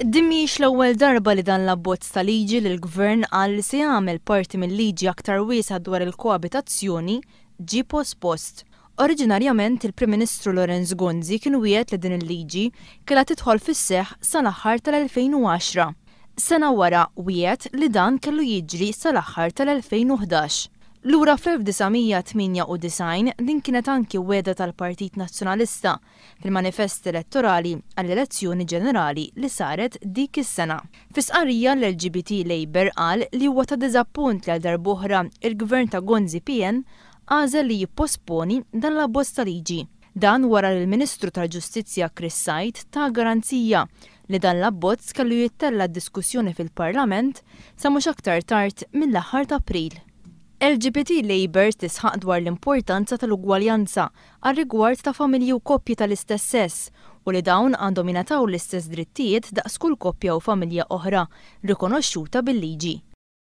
Din mhijiex l-ewwel darba li dan l-abbozz ta' liġi li l-Gvern qal li se jagħmel parti mil-liġi aktar wiesgħa dwar il-koabitazzjoni ġie pospost. Oriġinarjament il-Prim Ministru Lawrence Gonzi kien wiegħed li din il-liġi kellha tidħol fis-seħħ sal-aħħar tal-2010. Sena wara wiegħed li dan kellu jiġri sal-aħħar tal-2011. Lura fl-1998 din kienet anki wegħda tal-Partit Nazzjonalista fil-manifest elettorali għall-elezzjoni ġenerali li saret dik is-sena. Fi stqarrija l-LGBT Labour qal li huwa ta' diżappunt li għal darb'oħra il-Gvern ta' Gonzi PN għażel li jipposponi dan l-abbozz ta' liġi. Dan wara li l-Ministru tal-Ġustizzja Chris Said ta garanzija li dan l-abbozz kellu jittella' diskussjoni fil-Parlament sa mhux aktar tard mill-aħħar ta' April. LGBT Labour tisħaq dwar l-importanza tal-ugwaljanza għal rigward ta' familji u koppji tal-istess sess u li dawn għandhom jingħataw l-istess drittijiet daqs kull koppja u familja oħra rikonoxxuta bil-liġi.